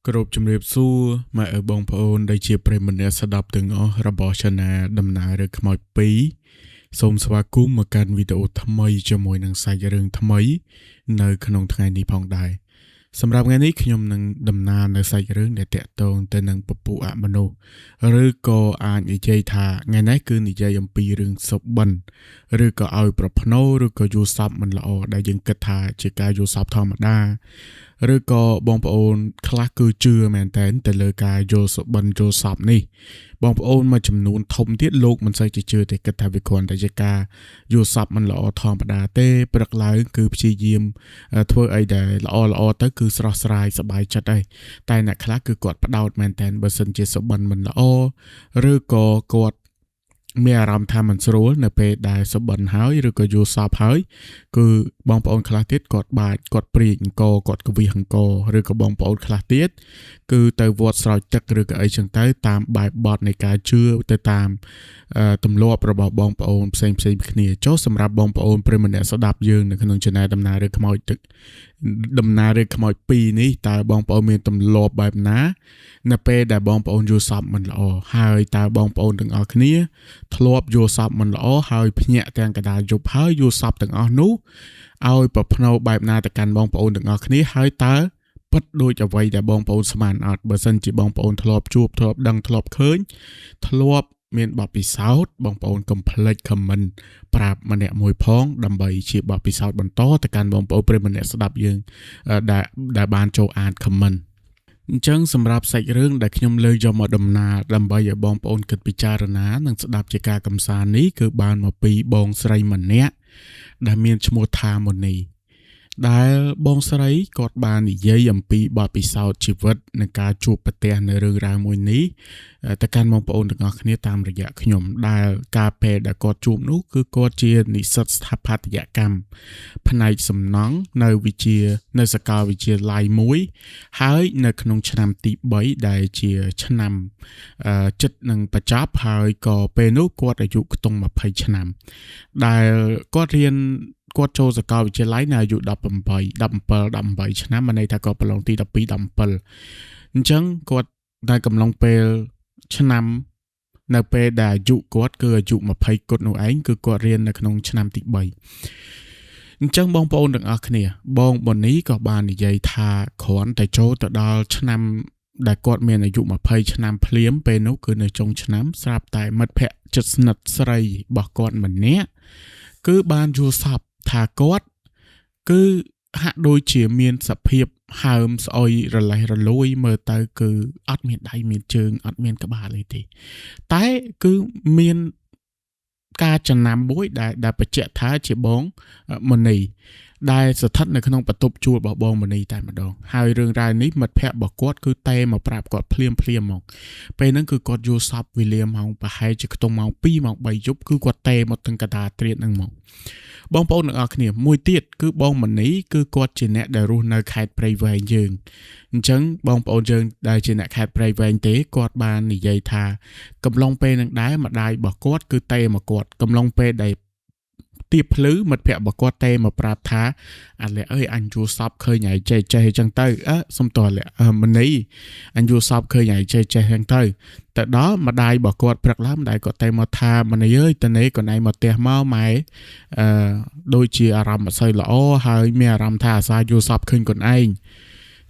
គ្រប់ជំរាបសួរម៉ែឪបងប្អូនដែលជាប្រិយមិត្តអ្នកស្ដាប់ទាំងអស់របស់ Channel ដំណើររឿងខ្មោច2សូមស្វាគមន៍មកកាន់វីដេអូថ្មីជាមួយនឹងសាច់រឿងថ្មីនៅក្នុងថ្ងៃនេះផងដែរសម្រាប់ថ្ងៃនេះខ្ញុំនឹងដំណើរនៅសាច់រឿងដែលតាក់ទងទៅនឹងពពួកអមនុស្សឬក៏អាចនិយាយថាថ្ងៃនេះគឺនិយាយអំពីរឿងសុបិនឬក៏ឲ្យប្រភ្នោឬក៏យល់សប្តិមិនល្អដែលយើងគិតថាជាការយល់សប្តិធម្មតាឬក៏បងប្អូនខ្លះគឺជឿមែនតើទៅលើការយល់សុបិនយល់សប្តិនេះបងប្អូនមួយចំនួនធំទៀតលោកមិនសូវជាជឿទេគិតថាវាគ្រាន់តែជាការយល់សប្តិមិនល្អធម្មតាទេព្រឹកឡើងគឺព្យាយាមធ្វើអីដែលល្អល្អទៅគឺស្រស់ស្រាយសប្បាយចិត្តហើយតែអ្នកខ្លះគឺគាត់ផ្ដោតមែនតើបើសិនជាសុបិនមិនល្អឬក៏គាត់មានអារម្មណ៍ថាមិនស្រួលនៅពេលដែលសុបិនហើយឬក៏យល់សប្តិហើយគឺបងប្អូនខ្លះទៀតគាត់បាចគាត់ព្រាចអង្គគាត់កវិសអង្គឬក៏បងប្អូនខ្លះទៀតគឺទៅវត្តស្រោចទឹកឬក៏អីចឹងទៅតាមបែបបទនៃការជឿទៅតាមទម្លាប់របស់បងប្អូនផ្សេងផ្សេងគ្នាចុះសម្រាប់បងប្អូនប្រិយមិត្តអ្នកស្ដាប់យើងនៅក្នុង Channel ដំណើររឿងខ្មោចទឹកដំណើររឿងខ្មោច2នេះតើបងប្អូនមានទម្លាប់បែបណានៅពេលដែលបងប្អូនយល់សប្តិមិនល្អហើយតើបងប្អូនទាំងអស់គ្នាធ្លាប់យល់សប្តិមិនល្អហើយភ្ញាក់ទាំងកណ្ដាលយប់ហើយយល់សប្តិទាំងអស់នោះឲ្យប្រភ្នោបែបណាទៅកាន់បងប្អូនទាំងអស់គ្នាហើយតើពិតដូចអ្វីដែលបងប្អូនស្មានអត់បើសិនជាបងប្អូនធ្លាប់ជួបធ្លាប់ដឹងធ្លាប់ឃើញធ្លាប់មានបទពិសោធន៍បងប្អូនកុំភ្លេច comment ប្រាប់ម្នាក់មួយផងដើម្បីជាបទពិសោធន៍បន្តទៅកាន់បងប្អូនប្រិយមិត្តអ្នកស្ដាប់យើងដែលបានចូលអាន comment អញ្ចឹងសម្រាប់សាច់រឿងដែលខ្ញុំលើកយកមកដំណើរដើម្បីឲ្យបងប្អូនគិតពិចារណានិងស្ដាប់ជាការកំសាន្តនេះគឺបានមកពីបងស្រីម្នាក់ដែលមានឈ្មោះថាមុនីដែលបងស្រីគាត់បាននិយាយអំពីបទពិសោធន៍ជីវិតនិងការជួបប្រទះនៅរឿងរ៉ាវមួយនេះទៅកាន់បងប្អូនទាំងអស់គ្នាតាមរយៈខ្ញុំដែលកាលពេលដែលគាត់ជួបនោះគឺគាត់ជានិស្សិតស្ថាបត្យកម្មផ្នែកសំណង់នៅវិទ្យានៅសាកលវិទ្យាល័យមួយហើយនៅក្នុងឆ្នាំទី3ដែលជាឆ្នាំចិត្តនឹងបញ្ចប់ហើយក៏ពេលនោះគាត់អាយុខ្ទង់20ឆ្នាំដែលគាត់រៀនគាត់ចូលសាកលវិទ្យាល័យនៅអាយុ18 17 18ឆ្នាំមានន័យថាគាត់ប្រឡងទី12 17អញ្ចឹងគាត់នៅកំឡុងពេលឆ្នាំនៅពេលដែលអាយុគាត់គឺអាយុ20គត់នោះឯងគឺគាត់រៀននៅក្នុងឆ្នាំទី3អញ្ចឹងបងប្អូនទាំងអស់គ្នាបងបូនីក៏បាននិយាយថាគ្រាន់តែចូលទៅដល់ឆ្នាំដែលគាត់មានអាយុ20ឆ្នាំភ្លាមពេលនោះគឺនៅចុងឆ្នាំស្រាប់តែមិត្តភ័ក្តិជិតស្និទ្ធស្រីរបស់គាត់ម្នាក់គឺបានយល់សប្តិថាគាត់គឺហាក់ដូចជាមានសភាពហើមស្អុយរលេះរលួយមើលទៅគឺអត់មានដៃមានជើងអត់មានក្បាលអីទេតែគឺមានការចំណាំមួយដែលបញ្ជាក់ថាជាបងមនីដែលស្ថិតនៅក្នុងបន្ទប់ជួលរបស់បងមនីតែម្ដងហើយរឿងរ៉ាវនេះមិត្តភ័ក្តិរបស់គាត់គឺតែមកប្រាប់គាត់ភ្លាមភ្លាមមកពេលហ្នឹងគឺគាត់យល់សប្តិវេលាម៉ោងប្រហែលជាខ្ទង់ម៉ោង2ម៉ោង3យប់គឺគាត់តែមកទាំងកដាត្រៀតហ្នឹងមកបងប្អូនទាំងអស់គ្នាមួយទៀតគឺបងមនីគឺគាត់ជាអ្នកដែលរស់នៅខេត្តព្រៃវែងយើងអញ្ចឹងបងប្អូនយើងដែលជាអ្នកខេត្តព្រៃវែងទេគាត់បាននិយាយថាកំឡុងពេលនឹងដែរម្ដាយរបស់គាត់គឺតែមកគាត់កំឡុងពេលដែលទៀបភ្លឺមិត្តភ័ក្តិរបស់គាត់តែមកប្រាប់ថាអាលាក់អើយអញយល់សប្តិឃើញឯងចេះចេះអញ្ចឹងទៅអើសុំតលាក់មនីអញយល់សប្តិឃើញឯងចេះចេះអញ្ចឹងទៅទៅដល់ម្ដាយរបស់គាត់ព្រឹកឡើងម្ដាយគាត់តែមកថាមនីអើយតនេះកូនឯងមកផ្ទះមកម៉ែអឺដូចជាអារម្មណ៍មិនសូវល្អហើយមានអារម្មណ៍ថាអាសាយល់សប្តិឃើញកូនឯង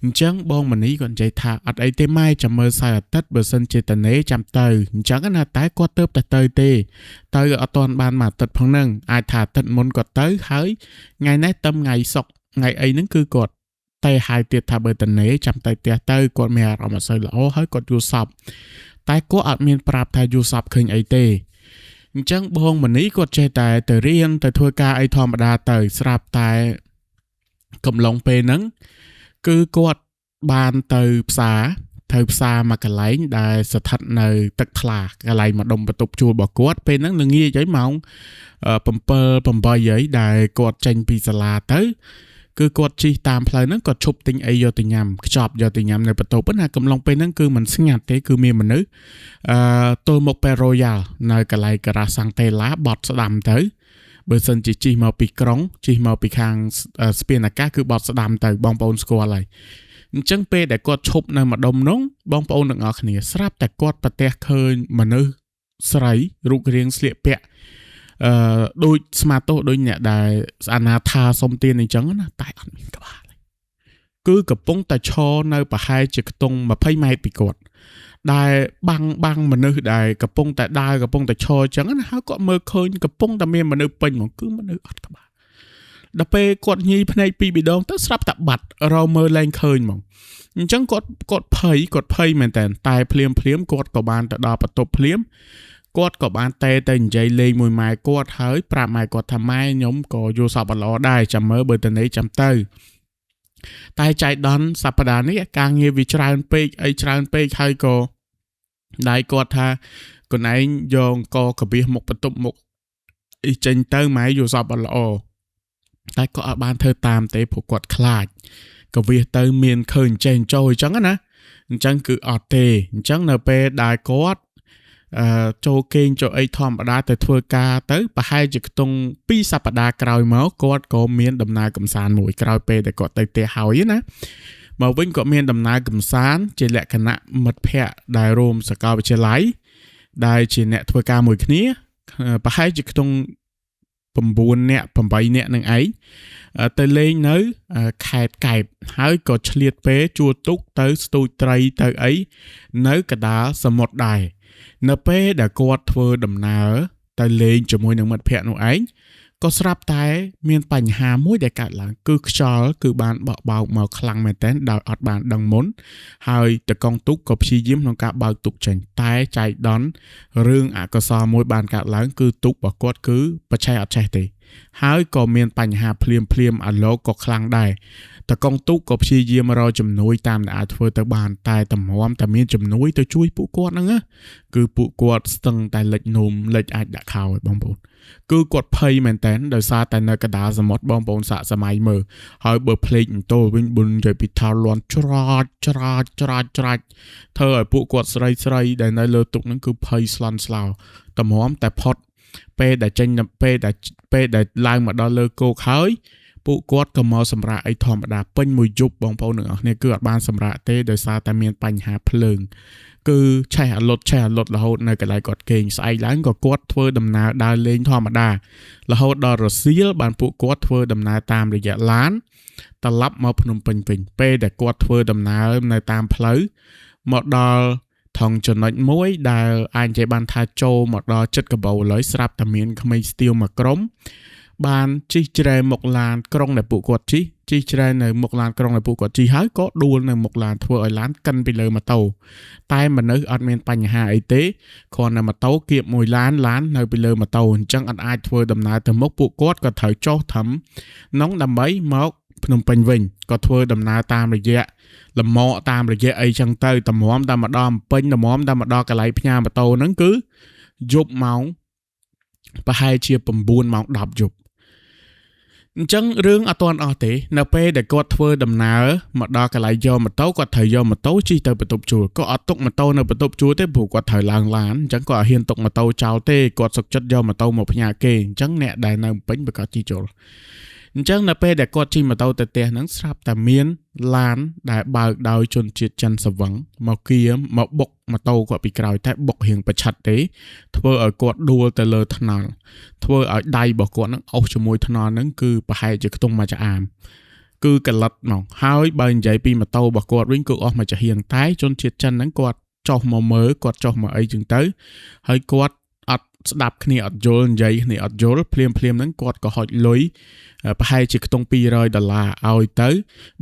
អញ្ចឹងបងមនីគាត់និយាយថាអត់អីទេម៉ែចាំមើលសៅរ៍អាទិត្យបើសិនជាតនេចាំទៅអញ្ចឹងណាតែគាត់ទៅតែទៅទេទៅអត់ទាន់បានមួយអាទិត្យផងហ្នឹងអាចថាអាទិត្យមុនគាត់ទៅហើយថ្ងៃនេះទៅថ្ងៃសុក្រថ្ងៃអីហ្នឹងគឺគាត់តែហៅទៀតថាបើតនេចាំទៅផ្ទះទៅគាត់មានអារម្មណ៍អត់សូវល្អហើយគាត់យល់សប្តិតែគាត់អត់មានប្រាប់ថាយល់សប្តិឃើញអីទេអញ្ចឹងបងមនីគាត់ចេះតែទៅរៀនទៅធ្វើការអីធម្មតាទៅស្រាប់តែកំឡុងពេលហ្នឹងគឺគាត់បានទៅផ្សារមួយកន្លែងដែលស្ថិតនៅទឹកថ្លាកន្លែងម្ដុំបន្ទប់ជួលរបស់គាត់ពេលហ្នឹងល្ងាចហើយម៉ោង7 8ហើយដែលគាត់ចេញពីសាលាទៅគឺគាត់ជិះតាមផ្លូវហ្នឹងគាត់ឈប់ទិញអីយកទៅញ៉ាំខ្ចប់យកទៅញ៉ាំនៅបន្ទប់ណាកំឡុងពេលហ្នឹងគឺមិនស្ងាត់ទេគឺមានមនុស្សទល់មុខពេល Royal នៅកន្លែងការ៉ាសាំងតេឡាបត់ស្ដាំទៅបើសិនជាជិះមកពីក្រុងជិះមកពីខាងស្ពានអាកាសគឺបត់ស្ដាំទៅបងប្អូនស្គាល់ហើយ អញ្ចឹងពេលដែលគាត់ឈប់នៅម្ដុំនោះបងប្អូនទាំងអស់គ្នាស្រាប់តែគាត់ប្រទះឃើញមនុស្សស្រីរូបរាងស្លៀកពាក់ដូចស្មាទោសដូចអ្នកដែលអនាថាសុំទានអញ្ចឹងណាតែអត់មានក្បាលគឺកំពុងតែឈរនៅប្រហែលជាខ្ទង់20ម៉ែត្រពីគាត់ដែលបាំងមនុស្សដែលកំពុងតែដើរកំពុងតែឈរអញ្ចឹងណាហើយគាត់មើលឃើញកំពុងតែមានមនុស្សពេញហ្មងគឺមនុស្សអត់ក្បាលដល់ពេលគាត់ញីភ្នែកពីរដងទៅស្រាប់តែបាត់រកមើលលែងឃើញហ្មងអញ្ចឹងគាត់ភ័យគាត់ភ័យមែនតើតែភ្លាមភ្លាមគាត់ក៏បានទៅដល់បន្ទប់ភ្លាមគាត់ក៏បានតែទៅនិយាយលេងមួយម៉ែគាត់ហើយប្រាប់ម៉ែគាត់ថាម៉ែខ្ញុំក៏យល់សពអត់ល្អដែរចាំមើលបើតនេះចាំទៅតែចៃដន្យសប្តាហ៍នេះការងារវាច្រើនពេកអីច្រើនពេកហើយក៏ដៃគាត់ថាកូនឯងយកកកបៀសមុខបន្ទប់មុខអីចេញទៅម៉ែយល់សពអត់ល្អតែក៏អត់បានធ្វើតាមទេព្រោះគាត់ខ្លាចកវៀសទៅមានឃើញចេះចូលអញ្ចឹងណាអញ្ចឹងគឺអត់ទេអញ្ចឹងនៅពេលដែលគាត់ចូលគេងចូលអីធម្មតាទៅធ្វើការទៅប្រហែលជាខ្ទង់2សប្តាហ៍ក្រោយមកគាត់ក៏មានដំណើរកម្សាន្តមួយក្រោយពេលដែលគាត់ទៅផ្ទះហើយណាមកវិញក៏មានដំណើរកម្សាន្តជាលក្ខណៈមិត្តភ័ក្តិដែលរួមសាកលវិទ្យាល័យដែលជាអ្នកធ្វើការមួយគ្នាប្រហែលជាខ្ទង់9នាក់8នាក់នឹងឯងទៅលេងនៅខេត្តកែបហើយក៏ឆ្លៀតពេលជួលទូកទៅស្ទូចត្រីទៅអីនៅកណ្ដាលសមុទ្រដែរនៅពេលដែលគាត់ធ្វើដំណើរទៅលេងជាមួយនឹងមិត្តភ័ក្តិនោះឯងក៏ស្រាប់តែមានបញ្ហាមួយដែលកើតឡើងគឺខ្យល់គឺបានបក់បោកមកខ្លាំងមែនទែនដោយអត់បានដឹងមុនហើយតកង់ទូកក៏ព្យាយាមក្នុងការបើកទូកចេញតែចៃដន្យរឿងអកុសលមួយបានកើតឡើងគឺទូករបស់គាត់គឺបច្ចេកអត់ចេះទេហើយក៏មានបញ្ហាភ្លាមភ្លាមអាឡូក៏ខ្លាំងដែរតកង់ទូកក៏ព្យាយាមរកជំនួយតាមដែលអាចធ្វើទៅបានតែតម្រាំតែមានជំនួយទៅជួយពួកគាត់ហ្នឹងណាគឺពួកគាត់ស្ទឹងតែលិចនំលិចអាចដាក់ខោឲ្យបងប្អូនគឺគាត់ភ័យមែនតើដោយសារតែនៅកណ្ដាលសមុទ្របងប្អូនសាកសម័យមើលហើយបើភ្លេចអន្ទោលវិញបុននិយាយពីថាលន់ច្រាច់ច្រាច់ច្រាច់ច្រាច់ធ្វើឲ្យពួកគាត់ស្រីស្រីដែលនៅលើទូកហ្នឹងគឺភ័យស្លន់ស្លោតម្រាំតែផុតពេលដែលចេញពេលដែលឡើងមកដល់លើគោកហើយពួកគាត់ក៏មកសម្រាកអីធម្មតាពេញមួយយប់បងប្អូនទាំងអស់គ្នាគឺអត់បានសម្រាកទេដោយសារតែមានបញ្ហាភ្លើងគឺឆេះអាលុតឆេះអាលុតរហូតនៅកន្លែងគាត់គេងស្អែកឡើងក៏គាត់ធ្វើដំណើរដើរលេងធម្មតារហូតដល់រសៀលបានពួកគាត់ធ្វើដំណើរតាមរយៈឡានត្រឡប់មកភ្នំពេញវិញពេលដែលគាត់ធ្វើដំណើរនៅតាមផ្លូវមកដល់ថងចំណុចមួយដែលអាចនិយាយបានថាចូលមកដល់ចិត្តកបោឡើយស្រាប់តែមានក្មេងស្ទាវមួយក្រុមបានជិះជ្រែមុខឡានក្រុងដែលពួកគាត់ជិះជ្រែនៅមុខឡានក្រុងដែលពួកគាត់ជិះហើយក៏ដួលនៅមុខឡានធ្វើឲ្យឡានកិនពីលើម៉ូតូតែមនុស្សអត់មានបញ្ហាអីទេគ្រាន់តែម៉ូតូគៀបមួយឡាននៅពីលើម៉ូតូអញ្ចឹងអត់អាចធ្វើដំណើរទៅមុខពួកគាត់ក៏ត្រូវចុះត្រឹមនោះដើម្បីមកភ្នំពេញវិញក៏ធ្វើដំណើរតាមរយៈលំមកតាមរយៈអីចឹងទៅតម្រាំតែមកដល់ពេញតម្រាំតែមកដល់កន្លែងផ្ញើម៉ូតូហ្នឹងគឺយប់ម៉ោងប្រហែលជា9ម៉ោង10យប់អញ្ចឹងរឿងអត់ទាន់អស់ទេនៅពេលដែលគាត់ធ្វើដំណើរមកដល់កន្លែងយកម៉ូតូគាត់ត្រូវយកម៉ូតូជិះទៅបន្ទប់ជួលក៏អត់ទុកម៉ូតូនៅបន្ទប់ជួលទេព្រោះគាត់ត្រូវឡើងឡានអញ្ចឹងគាត់អត់ហ៊ានទុកម៉ូតូចោលទេគាត់សុខចិត្តយកម៉ូតូមកផ្ញើគេអញ្ចឹងអ្នកដែលនៅពេញប្រកាសជិះចូលអញ្ចឹងនៅពេលដែលគាត់ជិះម៉ូតូទៅផ្ទះហ្នឹងស្រាប់តែមានឡានដែលបើកដោយជនជាតិចិនសវឹងមកគៀមកបុកម៉ូតូគាត់ពីក្រោយតែបុករៀងប្រឆិតទេធ្វើឲ្យគាត់ដួលទៅលើថ្នល់ធ្វើឲ្យដៃរបស់គាត់ហ្នឹងអុសជាមួយថ្នល់ហ្នឹងគឺប្រហែលជាខ្ទង់មួយចាអាមគឺកលិតហ្មងហើយបើនិយាយពីម៉ូតូរបស់គាត់វិញគឺអស់មួយចាហៀងតែជនជាតិចិនហ្នឹងគាត់ចុះមកមើលគាត់ចុះមកអីចឹងទៅហើយគាត់អត់ស្ដាប់គ្នាអត់យល់និយាយគ្នាអត់យល់ភ្លាមភ្លាមហ្នឹងគាត់ក៏ហុចលុយប្រហែលជាខ្ទង់200ដុល្លារឲ្យទៅ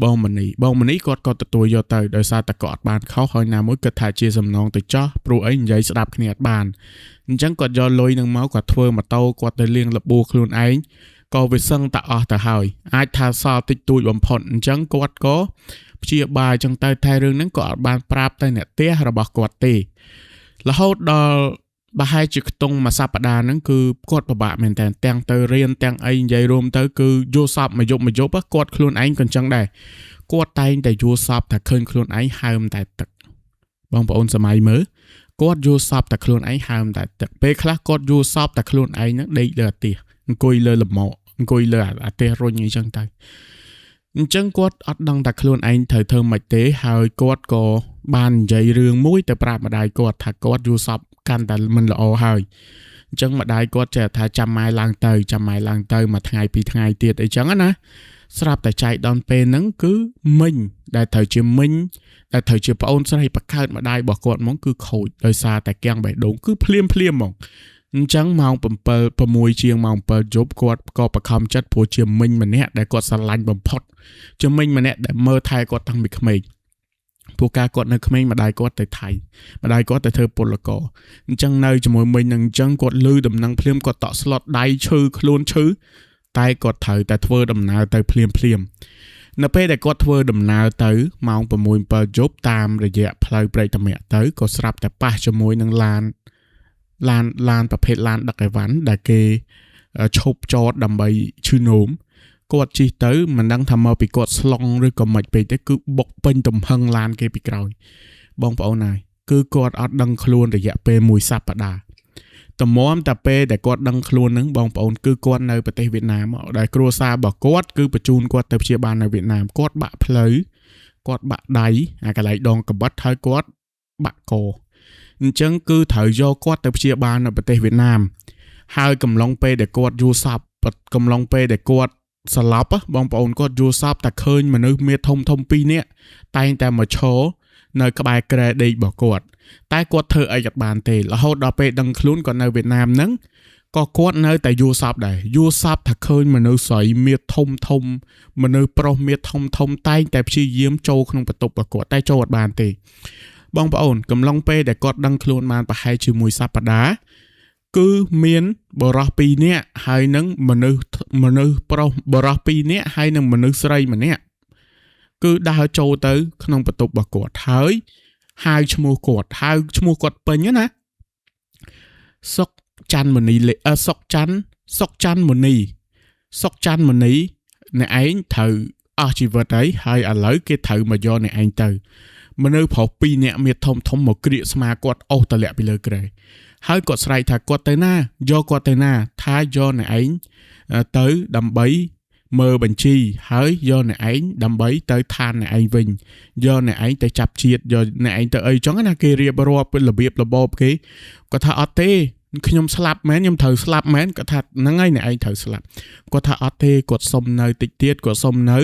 បងមនីគាត់ក៏ទទួលយកទៅដោយសារតែគាត់អត់បានខុសហើយណាមួយគិតថាជាសំណងទៅចោះព្រោះអីនិយាយស្ដាប់គ្នាអត់បានអញ្ចឹងគាត់យកលុយនឹងមកគាត់ធ្វើម៉ូតូគាត់ទៅលាងរបួសខ្លួនឯងក៏វាសឹងតែអស់ទៅហើយអាចថាសល់តិចតួចបំផុតអញ្ចឹងគាត់ក៏ព្យាបាលអញ្ចឹងទៅតែរឿងហ្នឹងក៏អត់បានប្រាប់ទៅអ្នកផ្ទះរបស់គាត់ទេរហូតដល់ប្រហែលជាខ្ទង់មួយសប្តាហ៍ហ្នឹងគឺគាត់ពិបាកមែនតើទាំងទៅរៀនទាំងអីនិយាយរួមទៅគឺយល់សពមួយយប់មួយយប់គាត់ខ្លួនឯងក៏អញ្ចឹងដែរគាត់តែងតែយល់សពតែឃើញខ្លួនឯងហើមតែទឹកបងប្អូនសម័យមើលគាត់យល់សពតែខ្លួនឯងហើមតែទឹកពេលខ្លះគាត់យល់សពតែខ្លួនឯងហ្នឹងដេកលើអាទិះអង្គុយលើលំមកអង្គុយលើអាទិះរុញអីចឹងទៅ អញ្ចឹងគាត់អត់ដឹងថាខ្លួនឯងត្រូវធ្វើម៉េចទេហើយគាត់ក៏បាននិយាយរឿងមួយទៅប្រាប់ម្ដាយគាត់ថាគាត់យល់សប្តិកាន់តែមិនល្អហើយអញ្ចឹងម្ដាយគាត់ចេះថាចាំម៉ែឡើងទៅចាំម៉ែឡើងទៅមួយថ្ងៃពីរថ្ងៃទៀតអីចឹងណាស្រាប់តែចែកដល់ពេលហ្នឹងគឺមិញដែលត្រូវជាមិញដែលត្រូវជាប្អូនស្រីបកើតម្ដាយរបស់គាត់ហ្មងគឺខូចដោយសារតែគាំងបេះដូងគឺភ្លាមភ្លាមហ្មងអញ្ចឹងម៉ោង7 6ជាងម៉ោង7យប់គាត់ក៏បខំចិត្តព្រោះជាមិញម្នាក់ដែលគាត់ស្រឡាញ់បំផុតជាមិញម្នាក់ដែលមើលថែគាត់តាំងពីក្មេងពួកការគាត់នៅក្មេងម្ដាយគាត់ទៅថៃម្ដាយគាត់ទៅធ្វើពលករអញ្ចឹងនៅជាមួយមិញនឹងអញ្ចឹងគាត់លឺដំណឹងភ្លាមគាត់តក់ស្លុតដៃឈឺខ្លួនឈឺតែគាត់ត្រូវតែធ្វើដំណើរទៅភ្លាមភ្លាមនៅពេលដែលគាត់ធ្វើដំណើរទៅម៉ោង6 7យប់តាមរយៈផ្លូវព្រែកតាមាក់ទៅក៏ស្រាប់តែប៉ះជាមួយនឹងឡានប្រភេទឡានដឹកអីវ៉ាន់ដែលគេឈប់ចតដើម្បីឈឺនោមគាត់ជិះទៅមិនដឹងថាមកពីគាត់ស្លង់ឬក៏មិនពេកទេគឺបុកពេញទំហឹងឡានគេពីក្រោយបងប្អូនហើយគឺគាត់អត់ដឹងខ្លួនរយៈពេលមួយសប្តាហ៍តម្រាំតែពេលដែលគាត់ដឹងខ្លួននឹងបងប្អូនគឺគាត់នៅប្រទេសវៀតណាមដែលគ្រួសាររបស់គាត់គឺបញ្ជូនគាត់ទៅព្យាបាលនៅវៀតណាមគាត់បាក់ផ្លូវគាត់បាក់ដៃអាកន្លែងដងកបិតហើយគាត់បាក់កអញ្ចឹងគឺត្រូវយកគាត់ទៅព្យាបាលនៅប្រទេសវៀតណាមហើយកំឡុងពេលដែលគាត់យល់សប្តិកំឡុងពេលដែលគាត់ស្លាប់បងប្អូនគាត់យល់សប្តិតែឃើញមនុស្សមាធំធំពីរនាក់តែងតែមកឈរនៅក្បែរគ្រែដេករបស់គាត់តែគាត់ធ្វើអីអត់បានទេរហូតដល់ពេលដឹងខ្លួនគាត់នៅវៀតណាមហ្នឹងក៏គាត់នៅតែយល់សប្តិដែរយល់សប្តិថាឃើញមនុស្សស្រីមាធំធំមនុស្សប្រុសមាធំធំតែងតែព្យាយាមចូលក្នុងបន្ទប់របស់គាត់តែចូលអត់បានទេបងប្អូនកំឡុងពេលដែលគាត់ដឹងខ្លួនបានប្រហែលជាមួយសប្តាហ៍គឺមានបុរស2នាក់ហើយនឹងមនុស្សប្រុសបុរស2នាក់ហើយនឹងមនុស្សស្រីម្នាក់គឺដើរចូលទៅក្នុងបន្ទប់របស់គាត់ហើយហៅឈ្មោះគាត់ហៅឈ្មោះគាត់ពេញណាសុកច័ន្ទមនីសុកច័ន្ទសុកច័ន្ទមនីសុកច័ន្ទមនីអ្នកឯងត្រូវអស់ជីវិតហើយហើយឥឡូវគេត្រូវមកយកអ្នកឯងទៅមនុស្សប្រុស2នាក់មានធំធំមកក្រៀកស្មាគាត់អូសតម្លាក់ពីលើគ្រែហើយគាត់ស្រែកថាគាត់ទៅណាយកគាត់ទៅណាថាយកអ្នកឯងទៅដើម្បីមើលបញ្ជីហើយយកអ្នកឯងដើម្បីទៅឋានអ្នកឯងវិញយកអ្នកឯងទៅចាប់ជាតិយកអ្នកឯងទៅអីចឹងណាគេរៀបរាប់របៀបរបបគេគាត់ថាអត់ទេខ្ញុំស្លាប់មែនខ្ញុំត្រូវស្លាប់មែនគាត់ថាហ្នឹងហើយអ្នកឯងត្រូវស្លាប់គាត់ថាអត់ទេគាត់សុំនៅតិចទៀតគាត់សុំនៅ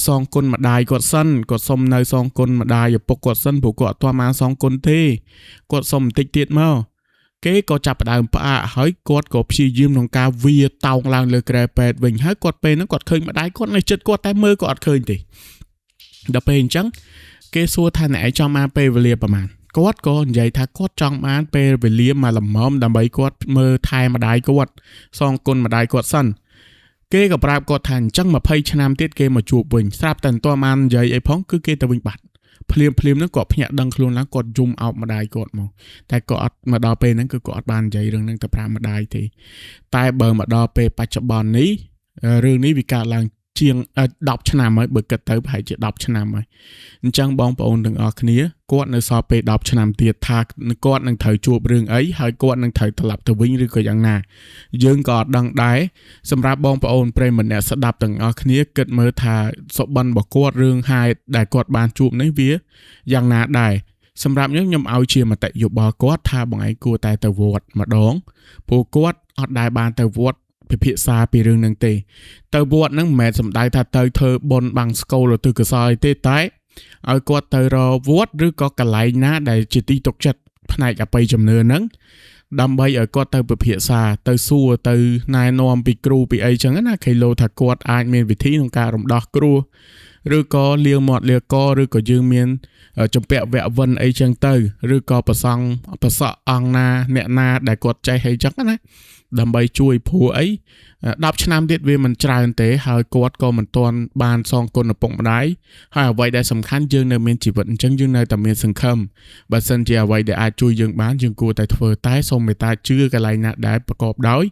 សងគុណម្ដាយគាត់សិនគាត់សុំនៅសងគុណម្ដាយឪពុកគាត់សិនព្រោះគាត់អត់ទាន់បានសងគុណទេគាត់សុំបន្តិចទៀតមកគេក៏ចាប់ផ្ដើមផ្អាកហើយគាត់ក៏ព្យាយាមក្នុងការវាតោងឡើងលើគ្រែពេទ្យវិញហើយគាត់ពេលហ្នឹងគាត់ឃើញម្ដាយគាត់នៅជិតគាត់តែមើលក៏អត់ឃើញទេដល់ពេលអញ្ចឹងគេសួរថាអ្នកឯងចង់បានពេលវេលាប្រហែលគាត់ក៏និយាយថាគាត់ចង់បានពេលវេលាមកល្មមដើម្បីគាត់មើលថែម្ដាយគាត់សងគុណម្ដាយគាត់សិនគេក៏ប្រាប់គាត់ថាអញ្ចឹង20ឆ្នាំទៀតគេមកជួបវិញស្រាប់តែមិនទាន់បាននិយាយអីផងគឺគេទៅវិញបាត់ភ្លាមភ្លាមហ្នឹងគាត់ភ្ញាក់ដឹងខ្លួនឡើងគាត់យំអោបម្ដាយគាត់មកតែគាត់អត់មកដល់ពេលហ្នឹងគឺគាត់អត់បាននិយាយរឿងហ្នឹងទៅប្រាប់ម្ដាយទេតែបើមកដល់ពេលបច្ចុប្បន្ននេះរឿងនេះវាកើតឡើងជាង10ឆ្នាំហើយបើគិតទៅប្រហែលជា10ឆ្នាំហើយអញ្ចឹងបងប្អូនទាំងអស់គ្នាគាត់នៅសល់ពេល10ឆ្នាំទៀតថាគាត់នឹងត្រូវជួបរឿងអីហើយគាត់នឹងត្រូវត្រឡប់ទៅវិញឬក៏យ៉ាងណាយើងក៏អត់ដឹងដែរសម្រាប់បងប្អូនប្រិយមិត្តអ្នកស្ដាប់ទាំងអស់គ្នាគិតមើលថាសុបិនរបស់គាត់រឿងហេតុដែលគាត់បានជួបនេះវាយ៉ាងណាដែរសម្រាប់ខ្ញុំឲ្យជាមតិយោបល់គាត់ថាបងឯងគួរតែទៅវត្តម្ដងព្រោះគាត់អត់ដែលបានទៅវត្តពិភាក្សាពីរឿងហ្នឹងទេទៅវត្តហ្នឹងមិនមែនសំដៅថាទៅធ្វើបុណ្យបាំងស្កូលឬកុសលទេតែឲ្យគាត់ទៅរកវត្តឬក៏កន្លែងណាដែលជាទីទុកចិត្តផ្នែកអបិយជំនឿហ្នឹងដើម្បីឲ្យគាត់ទៅពិភាក្សាទៅសួរទៅណែនាំពីគ្រូពីអីចឹងណាគេលោថាគាត់អាចមានវិធីក្នុងការរំដោះគ្រោះឬក៏លាងមាត់លាកឬក៏យើងមានចម្ពាក់វៈវិនអីចឹងទៅឬក៏ប្រសង់ប្រសក់អង្គណាអ្នកណាដែលគាត់ចេះអីចឹងណាដើម្បីជួយព្រោះអី10ឆ្នាំទៀតវាមិនច្រើនទេហើយគាត់ក៏មិនទាន់បានសងគុណឪពុកម្ដាយហើយអ្វីដែលសំខាន់យើងនៅមានជីវិតអញ្ចឹងយើងនៅតែមានសង្ឃឹមបើសិនជាអ្វីដែលអាចជួយយើងបានយើងគួរតែធ្វើតែសូមមេត្តាជឿកន្លែងណាដែលប្រកបដោយ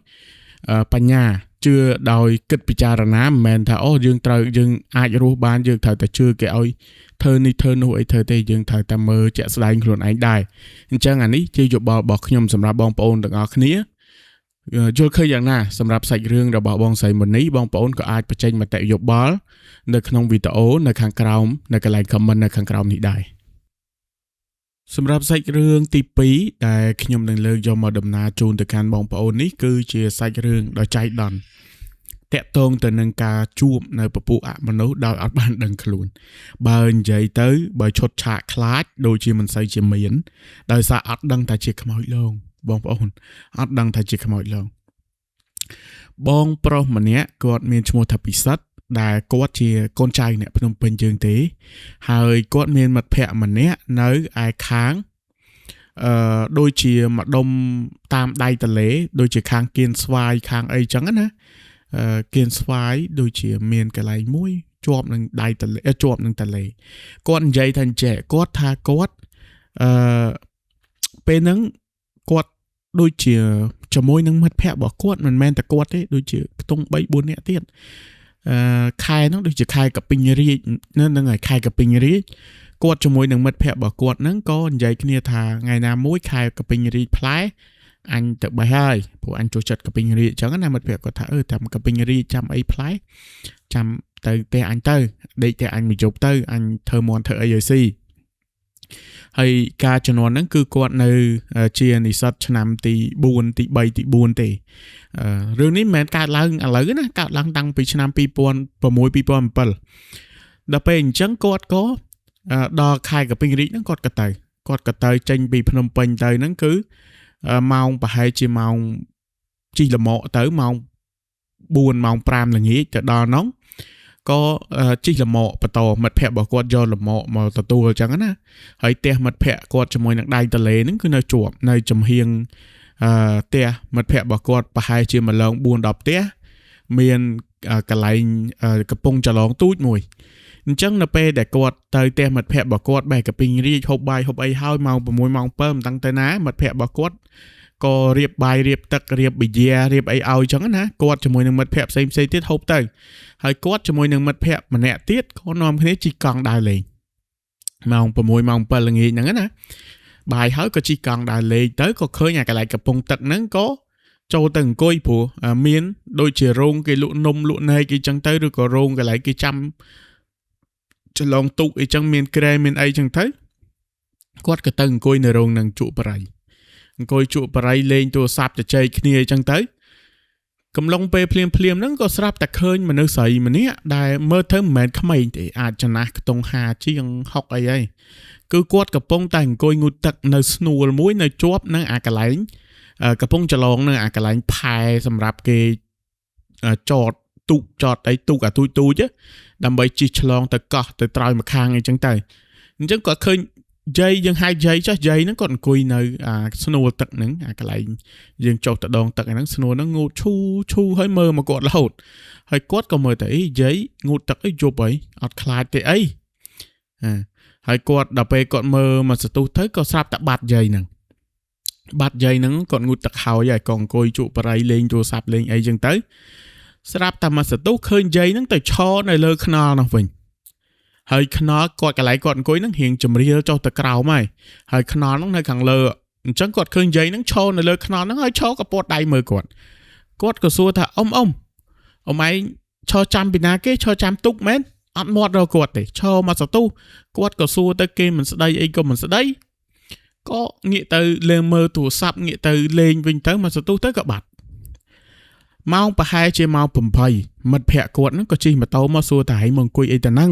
បញ្ញាជឿដោយគិតពិចារណាមិនមែនថាអូយើងត្រូវយើងអាចរស់បានយើងត្រូវតែជឿគេឲ្យធ្វើនេះធ្វើនោះអីធ្វើទេយើងត្រូវតែមើលជាក់ស្ដែងខ្លួនឯងដែរអញ្ចឹងអានេះជាយោបល់របស់ខ្ញុំសម្រាប់បងប្អូនទាំងអស់គ្នា យល់ឃើញយ៉ាងណាសម្រាប់សាច់រឿងរបស់បងស្រីមុនីបងប្អូនក៏អាចបញ្ចេញមតិយោបល់នៅក្នុងវីដេអូនៅខាងក្រោមនៅកន្លែង comment នៅខាងក្រោមនេះដែរ។សម្រាប់សាច់រឿងទី2ដែលខ្ញុំនឹងលើកយកមកដំណើរជូនទៅកាន់បងប្អូននេះគឺជាសាច់រឿងដ៏ចៃដន្យតាក់ទងទៅនឹងការជួបនៅពពួកអមនុស្សដោយអត់បានដឹងខ្លួនបើនិយាយទៅបើឈុតឆាកខ្លាចដូចជាមិនសូវជាមានដោយសារអត់ដឹងថាជាខ្មោចលងបងប្អូនអត់ដឹងថាជាខ្មោចលងបងប្រុសម្នាក់គាត់មានឈ្មោះថាពិសិដ្ឋដែលគាត់ជាកូនចៅអ្នកភ្នំពេញយើងទេហើយគាត់មានមិត្តភ័ក្តិម្នាក់នៅឯខាងដូចជាម្ដុំតាមដៃទន្លេដូចជាខាងគៀនស្វាយខាងអីចឹងណាគៀនស្វាយដូចជាមានកន្លែងមួយជាប់នឹងដៃទន្លេជាប់នឹងទន្លេគាត់និយាយថាអញ្ចេះគាត់ថាគាត់ពេលហ្នឹងគាត់ដូចជាជាមួយនឹងមិត្តភ័ក្តិរបស់គាត់មិនមែនតែគាត់ទេដូចជាខ្ទង់3 4នាក់ទៀតខែហ្នឹងដូចជាខែកពីងរាជហ្នឹងហើយខែកពីងរាជគាត់ជាមួយនឹងមិត្តភ័ក្តិរបស់គាត់ហ្នឹងក៏និយាយគ្នាថាថ្ងៃណាមួយខែកពីងរាជផ្លែអញទៅបេះហើយព្រោះអញចូលចិត្តកពីងរាជអញ្ចឹងណាមិត្តភ័ក្តិគាត់ថាតាមកពីងរាជចាំអីផ្លែចាំទៅផ្ទះអញទៅដេកផ្ទះអញមួយយប់ទៅអញធ្វើមន់ធ្វើអីឲ្យស៊ីហើយការជំនាន់ហ្នឹងគឺគាត់នៅជានិស្សិតឆ្នាំទី4ទី3ទី4ទេរឿងនេះមិនមែនកើតឡើងឥឡូវណាកើតឡើងតាំងពីឆ្នាំ2006 2007ដល់ពេលអញ្ចឹងគាត់ក៏ដល់ខែកពីងរាជហ្នឹងគាត់ក៏ទៅចេញពីភ្នំពេញទៅហ្នឹងគឺម៉ោងប្រហែលជាម៉ោងជិះលម៉កទៅម៉ោង4ម៉ោង5ល្ងាចទៅដល់ហ្នឹងក៏ជិះលម៉កបន្តមិត្តភ័ក្តិរបស់គាត់យកលម៉កមកទទួលអញ្ចឹងណាហើយផ្ទះមិត្តភ័ក្តិគាត់ជាមួយនឹងដៃទន្លេហ្នឹងគឺនៅជាប់នៅចំហៀងផ្ទះមិត្តភ័ក្តិរបស់គាត់ប្រហែលជាមួយឡង4 10ផ្ទះមានកន្លែងកំពង់ចលងទូចមួយអញ្ចឹងនៅពេលដែលគាត់ទៅផ្ទះមិត្តភ័ក្តិរបស់គាត់បេះកពីងរាជហូបបាយហូបអីហើយម៉ោង6ម៉ោង7មិនដឹងទៅណាមិត្តភ័ក្តិរបស់គាត់ក៏រៀបបាយរៀបទឹករៀបប៊ីយ៉ារៀបអីឲ្យអញ្ចឹងណាគាត់ជាមួយនឹងមិត្តភ័ក្តិផ្សេងផ្សេងទៀតហូបទៅហើយគាត់ជាមួយនឹងមិត្តភ័ក្តិម្នាក់ទៀតក៏នាំគ្នាជិះកង់ដើរលេងម៉ោង6ម៉ោង7ល្ងាចហ្នឹងណាបាយហើយក៏ជិះកង់ដើរលេងទៅក៏ឃើញអាកន្លែងកំពង់ទឹកហ្នឹងក៏ចូលទៅអង្គុយព្រោះមានដូចជារោងគេលក់នំលក់ណែកអីចឹងទៅឬក៏រោងកន្លែងគេចាំចលងទូកអីចឹងមានក្រែមានអីចឹងទៅគាត់ក៏ទៅអង្គុយនៅរោងនឹងជក់បរិយអង្គុយជក់បរិយលេងទូរស័ព្ទជជែកគ្នាអីចឹងទៅកំឡុងពេលភ្លាមភ្លាមហ្នឹងក៏ស្រាប់តែឃើញមនុស្សស្រីម្នាក់ដែលមើលទៅមិនមែនក្មេងទេអាចចំណាស់ខ្ទង់50ជាង60អីហើយគឺគាត់កំពុងតែអង្គុយងូតទឹកនៅស្នួលមួយនៅជាប់នឹងអាកន្លែងកំពុងចលងនឹងអាកន្លែងផែសម្រាប់គេចតទូកចតអីទូកអាទូចទូចដើម្បីជិះឆ្លងទៅកោះទៅត្រើយម្ខាងអីចឹងទៅអញ្ចឹងគាត់ឃើញយាយយើងហៅយាយចុះយាយហ្នឹងគាត់អង្គុយនៅអាស្នួលទឹកហ្នឹងអាកន្លែងយើងចុះទៅដងទឹកហ្នឹងស្នួលហ្នឹងងូតឈូឈូហើយមើលមកគាត់រហូតហើយគាត់ក៏មើលទៅអីយាយងូតទឹកអីយប់អីអត់ខ្លាចទេអីហើយគាត់ដល់ពេលគាត់មើលមកសន្ទុះទៅក៏ស្រាប់តែបាត់យាយហ្នឹងបាត់យាយហ្នឹងគាត់ងូតទឹកហើយហើយក៏អង្គុយជក់បរិយលេងទូរស័ព្ទលេងអីចឹងទៅស្រាប់តែមកសន្ទុះឃើញយាយហ្នឹងទៅឈរនៅលើខ្នល់នោះវិញហើយខ្នល់គាត់កន្លែងគាត់អង្គុយហ្នឹងរៀងជំរាលចុះទៅក្រោមហើយហើយខ្នល់ហ្នឹងនៅខាងលើអញ្ចឹងគាត់ឃើញយាយហ្នឹងឈរនៅលើខ្នល់ហ្នឹងហើយឈរក៏ពត់ដៃមើលគាត់គាត់ក៏សួរថាអ៊ំអ៊ំអ៊ំឯងឈរចាំពីណាគេឈរចាំទូកមែនអត់មាត់រកគាត់ទេឈរមកសន្ទុះគាត់ក៏សួរទៅគេមិនស្ដីអីក៏មិនស្ដីក៏ងាកទៅលេងមើលទូរស័ព្ទងាកទៅលេងវិញទៅមកសន្ទុះទៅក៏បាត់ម៉ោងប្រហែលជាម៉ោង8មិត្តភ័ក្តិគាត់ហ្នឹងក៏ជិះម៉ូតូមកសួរថាឯងមកអង្គុយអីទៅហ្នឹង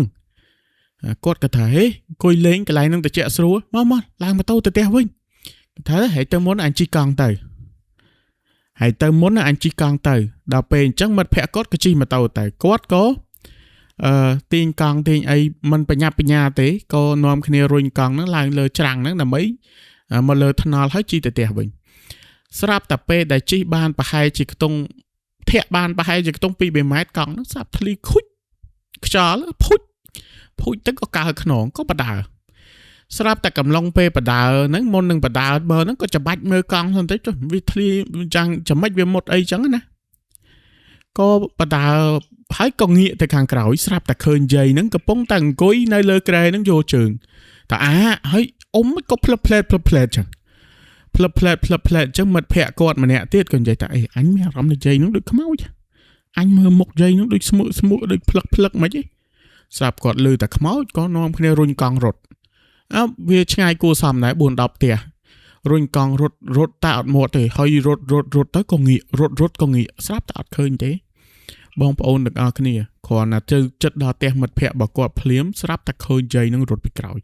គាត់ក៏ថាហេអង្គុយលេងកន្លែងហ្នឹងត្រជាក់ស្រួលមកឡើងម៉ូតូទៅផ្ទះវិញថាហេទៅមុនអញជិះកង់ទៅហើយទៅមុនអញជិះកង់ទៅដល់ពេលអញ្ចឹងមិត្តភ័ក្តិគាត់ក៏ជិះម៉ូតូទៅគាត់ក៏ទាញកង់ទាញអីមិនបញ្ញាប់បញ្ញាទេក៏នាំគ្នារុញកង់ហ្នឹងឡើងលើច្រាំងហ្នឹងដើម្បីមកលើថ្នល់ហើយជិះទៅផ្ទះវិញស្រាប់តែពេលដែលជិះបានប្រហែលជាខ្ទង់ធាក់បានប្រហែលជាខ្ទង់ 2-3 ម៉ែត្រកង់ហ្នឹងស្រាប់ធ្លីខុចខ្យល់ភុចភូចទៅក៏កើខ្នងក៏បដើស្រាប់តែកំឡុងពេលបដើហ្នឹងមុននឹងបដើបើហ្នឹងក៏ច្បាច់មើលកង់ហ្នឹងទៅចុះវាធ្លាចាំងចំណិចវាមុតអីចឹងណាក៏បដើហើយក៏ងាកទៅខាងក្រោយស្រាប់តែឃើញយាយហ្នឹងកំពុងតែអង្គុយនៅលើក្រែហ្នឹងយកជើងតែអាហើយអ៊ំក៏ផ្លឹបផ្លែតផ្លឹបផ្លែតចឹង ផ្លឹបផ្លែតផ្លឹបផ្លែតអញ្ចឹងមិត្តភក្តិគាត់ម្នាក់ទៀតក៏និយាយថាអេអញមានអារម្មណ៍និយាយនឹងដូចខ្មោចអញមើលមុខយាយនឹងដូចស្មួកស្មួកដូចផ្លឹកផ្លឹកមិនហីស្រាប់គាត់លឺតែខ្មោចក៏នាំគ្នារុញកង់រត់អើវាឆ្ងាយគួរសមដែរ4 10ផ្ទះរុញកង់រត់រត់តែអត់មាត់ទេហើយរត់រត់រត់ទៅក៏ងាករត់រត់ក៏ងាកស្រាប់តែអត់ឃើញទេបងប្អូនទាំងអស់គ្នាគ្រាន់តែជើចិត្តដល់ផ្ទះមិត្តភក្តិរបស់គាត់ភ្លាមស្រាប់តែឃើញយាយនឹងរត់ពីក្រោយ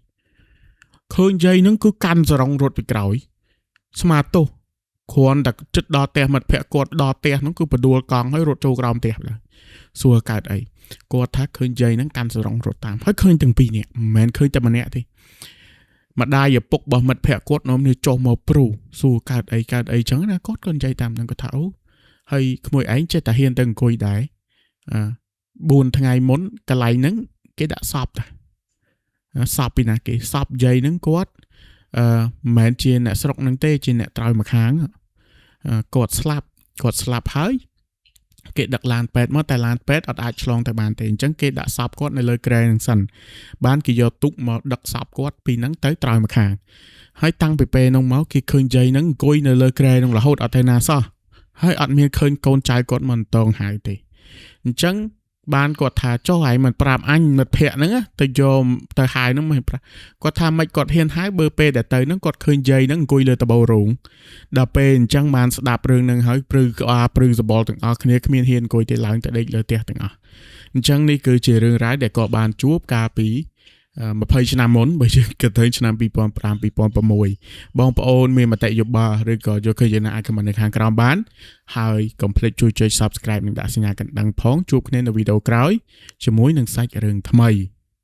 ឃើញយាយនឹងគឺកាន់សរងរត់ពីក្រោយស្មាទោសគ្រាន់តែចិត្តដល់ផ្ទះមិត្តភក្តិគាត់ដល់ផ្ទះហ្នឹងគឺបដួលកង់ហើយរត់ចូលក្រោមផ្ទះឡើយសួរកើតអីគាត់ថាឃើញយាយហ្នឹងកាន់សរងរត់តាមហើយឃើញទាំងពីរនាក់មិនមែនឃើញតែម្នាក់ទេម្ដាយឪពុករបស់មិត្តភក្តិគាត់នាំនេះចុះមកព្រូសួរកើតអីកើតអីចឹងណាគាត់ក៏និយាយតាមហ្នឹងគាត់ថាអូហើយក្មួយឯងចេះតែហ៊ានទៅអង្គុយដែរអឺ4ថ្ងៃមុនកន្លែងហ្នឹងគេដាក់សពតាសពពីណាគេសពយាយហ្នឹងគាត់អឺមិនមែនជាអ្នកស្រុកហ្នឹងទេជាអ្នកត្រើយមកខាងគាត់ស្លាប់គាត់ស្លាប់ហើយគេដឹកឡានពេទ្យមកតែឡានពេទ្យអត់អាចឆ្លងទៅបានទេអញ្ចឹងគេដាក់សពគាត់នៅលើគ្រែហ្នឹងសិនបានគេយកទូកមកដឹកសពគាត់ពីហ្នឹងទៅត្រើយមកខាងហើយតាំងពីពេលហ្នឹងមកគេឃើញយាយហ្នឹងអង្គុយនៅលើគ្រែហ្នឹងរហូតអត់ទៅណាសោះហើយអត់មានឃើញកូនចៅគាត់មកតងហៅទេអញ្ចឹងបានគាត់ថាចុះឯងមិនប្រាប់អញមិត្តភក្តិហ្នឹងទៅយកទៅហៅហ្នឹងមិនប្រាប់គាត់ថាមិនគាត់ហ៊ានហៅបើពេលដែលទៅហ្នឹងគាត់ឃើញយាយហ្នឹងអង្គុយលើដបោរោងដល់ពេលអញ្ចឹងបានស្ដាប់រឿងហ្នឹងហើយព្រឺក្អាព្រឺសបល់ទាំងអស់គ្នាគ្មានហ៊ានអង្គុយទេឡើងទៅដេកលើផ្ទះទាំងអស់អញ្ចឹងនេះគឺជារឿងរ៉ាវដែលគាត់បានជួបកាលពី20ឆ្នាំមុនបើយើងគិតទៅឆ្នាំ2005 2006បងប្អូនមានមតិយោបល់ឬក៏យល់ឃើញយ៉ាងណាអាច comment នៅខាងក្រោមបានហើយកុំភ្លេចជួយចុច Subscribe និងដាក់សញ្ញាកណ្ដឹងផងជួបគ្នានៅវីដេអូក្រោយជាមួយនឹងសាច់រឿងថ្មី។